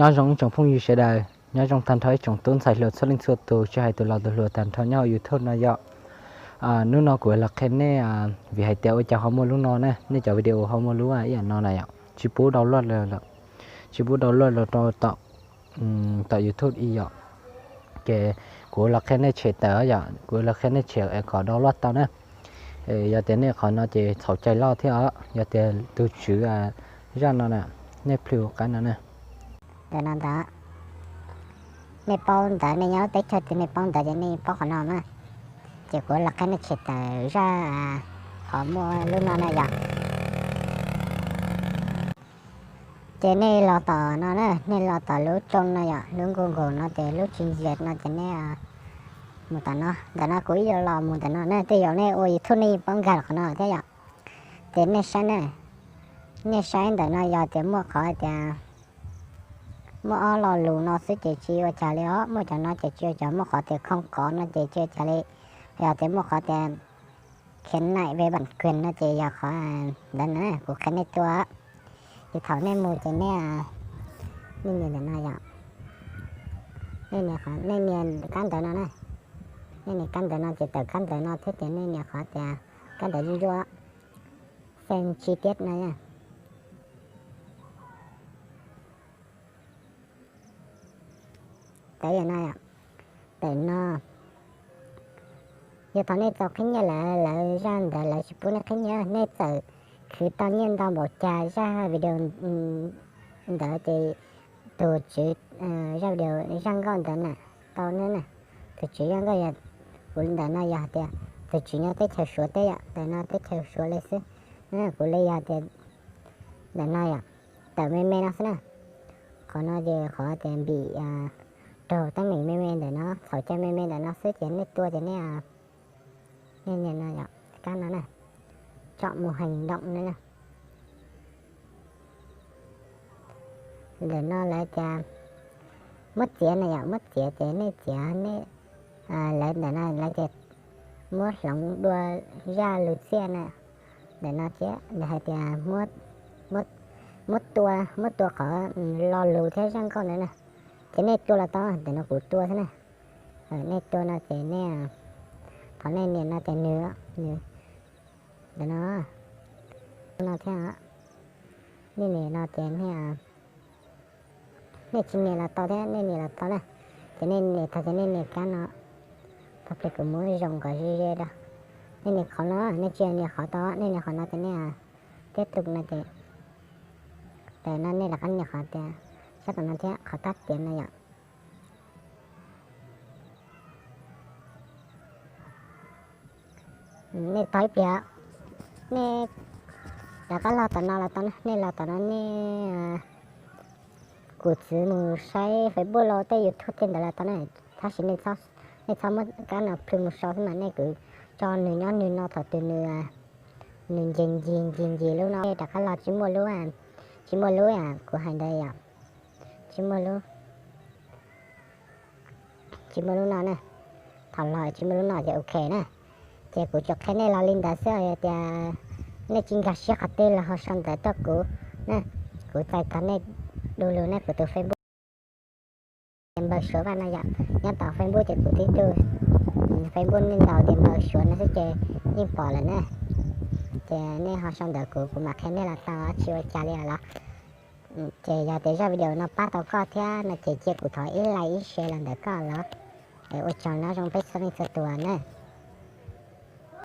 Nyob zoo ib tsoom phooj ywg sawv daws, nyob zoo tag nrho ib tsoom tub ntxhais hluas txhua leej txhua tus, tsis hais tus laus tus hluas tag nrho nyob hauv YouTube no yom. Hnub no kuv los qhia nej vim hais tias ua cas ho muaj lub no ne, nej cov video ho muaj lub ib yam no na yom, tsis pub download los, tsis pub download los rau tom YouTube ib yom. Ces kuv los qhia nej tshem tawm yom, kuv los qhia nej tshem kom download tau na. Yog tias nej qhov no ces txhaum cai loj thiab os, yog tias tus tswv zaj no na, nej plhws qab no na. Ntawm no ntawd, nej paub ntawv, nej nyob teb chaws twg nej paub ntawv ces nej paub qhov no na. Ces kuv los qhia nej tshem tawm zaj qhov muaj lub no na yom. Ces nej los tom no na, nej los tom lub tsoo no yom, lub Google no ces lub tsis ntxias no ces nej mus tom no, ntawm no kuv ib los mus ntawm no na, tej zaum nej ua YouTube nej yeej paub nkag qhov no thiab yom. Ces nej saib na, nej saib ntawm no yog tias muaj qhov tias muaj ob lo lus no xwb ces tsis ua cas li os, muaj cov no ces tsis ua cas, muaj qhov tias khoo kov no ces tsis ua cas li, yog tias muaj qhov tias khiav naim ve bản quyền no ces yog qhov ntawd na, kuv qhia nej tua. Ces thaum nej mus ces nej, nej nias ntawm no yom, nej nias, nej nias kab ntawv no na, nej nias kab ntawv no ces tawm kab ntawv no thiab ces nej nias qhov tias kab ntawv ntsuab ntsuab, xem chi tiết no. Tawm no, tawm no, yog thaum nej txaus qhib nyiaj lawm, lawv zaj ntawd lawv tsis pub nej qhib nyiaj, nej txawm khwv tau nyiaj ntau npaum cas zaj video ntawd ces tus tswv zaj video zaj nkauj ntawd na tau na. Tus tswv zaj nkauj yog, kuv ntawm no yog tias tus tswv nyob teb chaws Suav teb yom, ntawm no teb chaws Suav li xwb. Kuv li yog tias ntawm no yom, tawm me me no xwb na. Qhov no ces qhov tias npim raug teeb meem me me ntawm no, txhaum cai me me ntawm no xwb ces nej tua ces nej, nej nias no yom, kab no na, chọn màn hình động no. Ntawm no lawv tias muab txiav na yom, muab txiav ces nej txiav, nej, lawv ntawm no lawv tias muab hloov dua zaj lus txiaj na. Ntawm no thiab lawv hais tias muab tua, muab tua qhov lo lus thiab zaj nkauj ntawd na. Ces nej tua los tau, ntawm no kuv tua xwb na. Nej tua no ces nej, thaum nej nias no ces nws, nws, ntawm no, no thiab, nej nias no ces nej, nej tsis nias los tau thiab, nej nias los tau na. Ces nej nias tau ces nej nias kab no, tau pliag kuv muab zoo kom ze ze rau. Nej nias qhov no, nej tsis nias qhov tau, nej nias qhov no ces nej tiếp tục no ces, ntawm no nej rov qab nias qhov tias sab tom no thiab, qhov tab tiav no yom. Nej tos ib pliag, nej rov qab los tom no los tau, nej los tom no nej, kuv txiv mus saib Facebook los tej YouTube tej ntawd los tau na. Tab sis nej txhob muab kab no plhws mus sau xwb mas, nej kwv tso nws nyob nws no, thaum twg nws, nws ncig ncig ncig ncig lub no rov qab los tsis muaj lub, tsis muaj lub kuv hais ntawd yom, tsis muaj lub, tsis muaj lub no na. Thaum los tsis muaj lub no ces ok na. Ces kuv tsuas qhia nej los li ntawd xwb, yog tias nej tsis nkag siab qhov twg los ho sau ntawv rau kuv na, kuv txais tau nej du lug na. Kuv tus Facebook Npawg Suav Vaj no yom, nyob tom Facebook ces kuv tib tug Facebook nej ntaus tias Npawg Suav no xwb ces yeej pom lawm na. Ces nej ho sau ntawv kuv, kuv mam qhia nej los tau, tsis ua cas li los. Ces yog tias zaj video no pab tau koj thiab no ces cia kuv thov ib like ib share los ntawm koj los. Ua tsaug, nyob zoo peb txhua leej txhua tus na.